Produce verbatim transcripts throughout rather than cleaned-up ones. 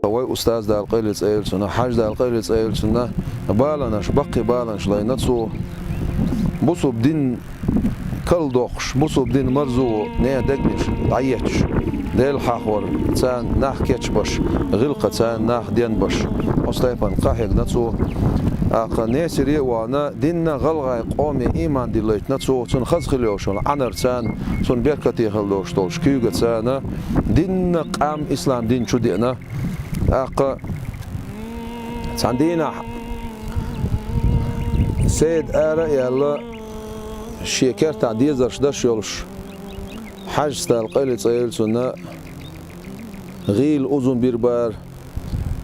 Вай устаз, Дала къайле цӀе йойла цунна, Хьажа, Дала къайле цӀе йойла цунна, баланаш, баккхий баланаш лайна цо. Бусулба дин калдоккхуш, бусулба дин марзо нехан дегнаш дӀаетташ, Дела хьахор царна нах кечбеш, гӀиллакх царна нах денбеш, оцу тайпана къахьегна цо. ТӀаккха Несаре а вахана, динна гӀалгӀай къоме иман диллийтина цо, цунна хаза хила йолуш йолу Ӏанар царна, цунна беркате хила долуш долчу куьйга царна, динна къам ислам дин чу деана. ТӀаккха цхьана дийнахь Сайд ара а яьлла, шен кертахь дезарш даш йолуш, Хьажас, Дала къайле цӀе йойла цунна, гӀийла узум бира бара,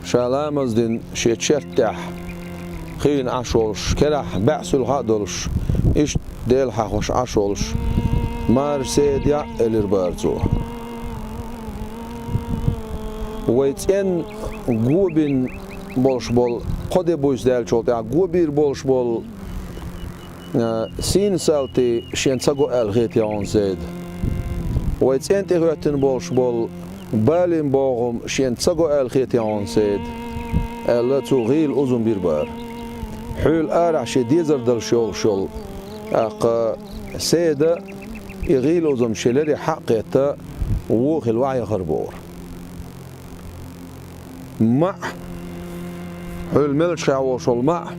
ша ламаз дина шен черта тӀехь хийна Ӏаш волуш, керахь бӀе суьлхьа а долуш, иштта Дела хьахош Ӏаш волуш, марша Сайд яӀ, элира бара цо. Вай цӀенна го бина болуш болу, кхо де буьйса даьллачул тӀаьхьа го бийр болуш болу, а, сийна салти шена ца го аьлла хетий хьуна, Сайд? Вай цӀенна тӀехӀоьттина болуш болу балин богӀум шена ца го аьлла хетий хьуна, Сайд? — аьлла, цо гӀийла узум бира бара. Хьуьлла арахь шен дезар далуш йолуш йолу, тӀаккха Сайда и гӀийла узум шен леррина хьа а кхетта, вон хилла ваха яхара бохура. МаӀа, хьуьлла меллачхехь волуш волу МаӀа,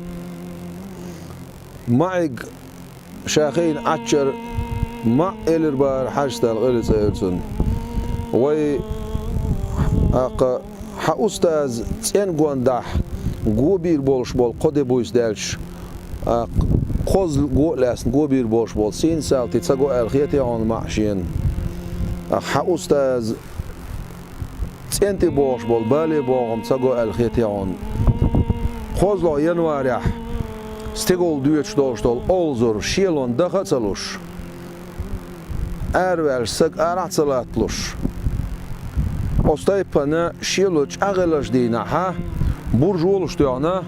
МаӀиг ша хийна Ӏаччара, МаӀа, элира бара Хьажас, Дала къайле цӀе йойла цунна. Вай, тӀаккха, хьан устаза цӀенна гондахь го бийр болуш болу кхо де буьйса даьлча, тӀаккха, кхозлагӀа го а лаьцна го бийр болуш болу сийна салти ца го аьлла хетий хьуна, МаӀа, шена? ТӀаккха, хьан устаза цӀенна тӀе богӀуш болу балин богӀум ца го аьлла хетий хьуна? КхозлагӀа январехь стигалла доьдуш долуш долу олхазар шелонна даха а ца луш, араваьллачу сага арахь а ца латталуш, оцу тайпана шело чӀагӀъеллачу дийнахь буржолаш тоьхна,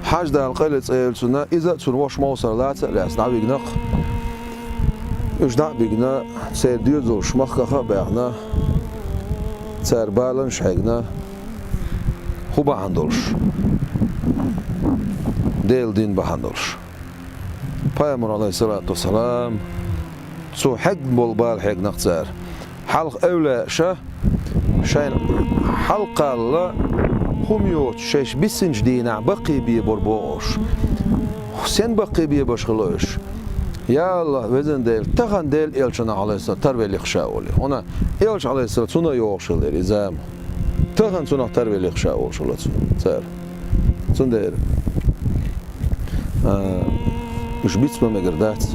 Хьажас, Дала къайле цӀе йойла цунна, иза а, цуьнан ваша Мовсар лаца а лаьцна дӀавигна-кх. Уьш дӀа а бигна, церан доьзалш махках а баьхна, цара баланаш а хьегна, хӀун бахьана долуш? Делан дин бахьана долуш. Пайхамар, Ӏалайхиссалату вассалам, цо хьегна болу бала хьегна-кх цара. Хьалха эвлаяаша шайна хьалакхалла хӀума йоцуш шайша биссинчу дийнахь баккхийбе бара боху уьш. Сен баккхийбеш хилла уьш? Я АллахӀ, везан Дела, тахана Делан элчанах, Ӏалайхиссалам, тарвелла-кх ша олий. ХӀунда аьлча элча, Ӏалайхиссалам, цунах йогӀуш хилла дара и зама. Тахана цунах тарвелла-кх ша олуш хилла цу-, цара. Цундела, а, уьш биц ма мегар дац.